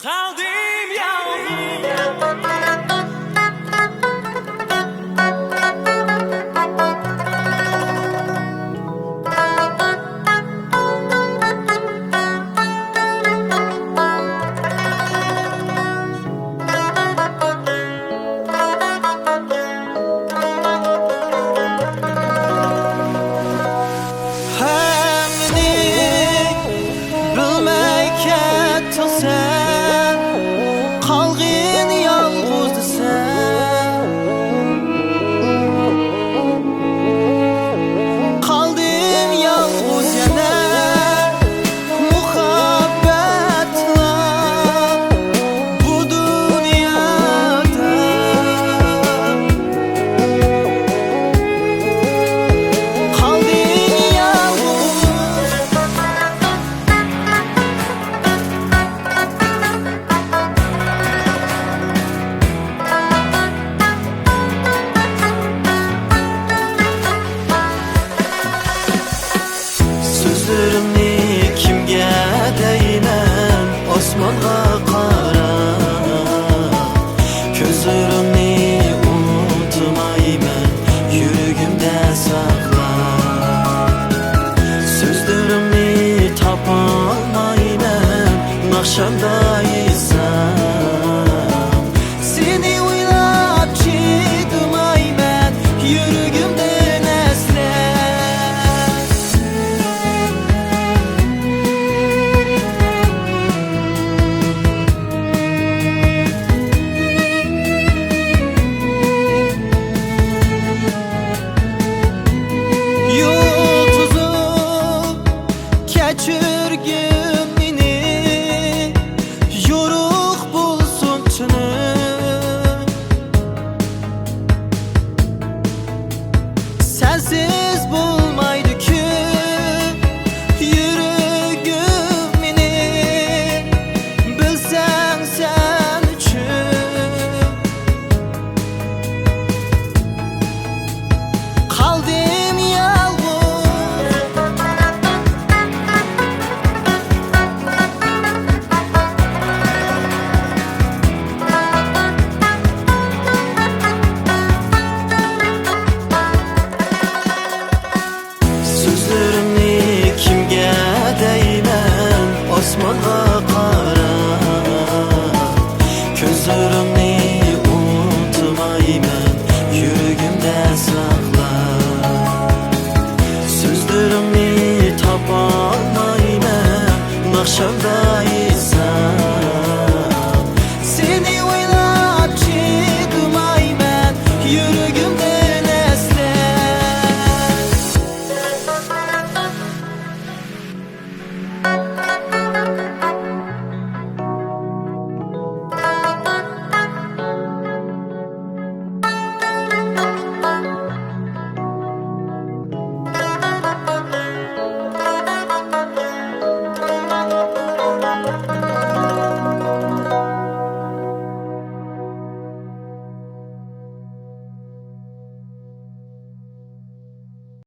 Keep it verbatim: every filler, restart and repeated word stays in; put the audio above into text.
قالدىم يالغۇز. ھەممىنى بىلمەي كەتتىڭ سەن، قالغىن يالغۇز دېسەم. قالدىم يالغۇز يەنە، مۇھەببەتلا بۇ دۇنيادا. قالدىم يالغۇز. سۆزلىرىمنى كىمگە دەيمەن، ئاسمانغا قاراپ. كۆزلىرىمنى ئۇنتۇمايمەن، يۈرىكىمدە ساقلاپ. سۆزلىرىمنى تاپالمايمەن، ناخشامدا ئېيتسام. سېنى ئويلاپ چىدىمايمەن، يۈرىكىمدىن ئەسلەپ. يۇلتۇزۇم، كەچۈرگىن مېنى، يورۇق بولسۇن تۈنۈم. سەنسىز بولمايدۇ-كۇ يۈرىكىم مېنى، بىلسەڭ سەن ئۈچۈن. قالدىم يالغۇز. سۆزلىرىمنى كىمگە دەيمەن، ئاسمانغا قاراپ. كۆزلىرىم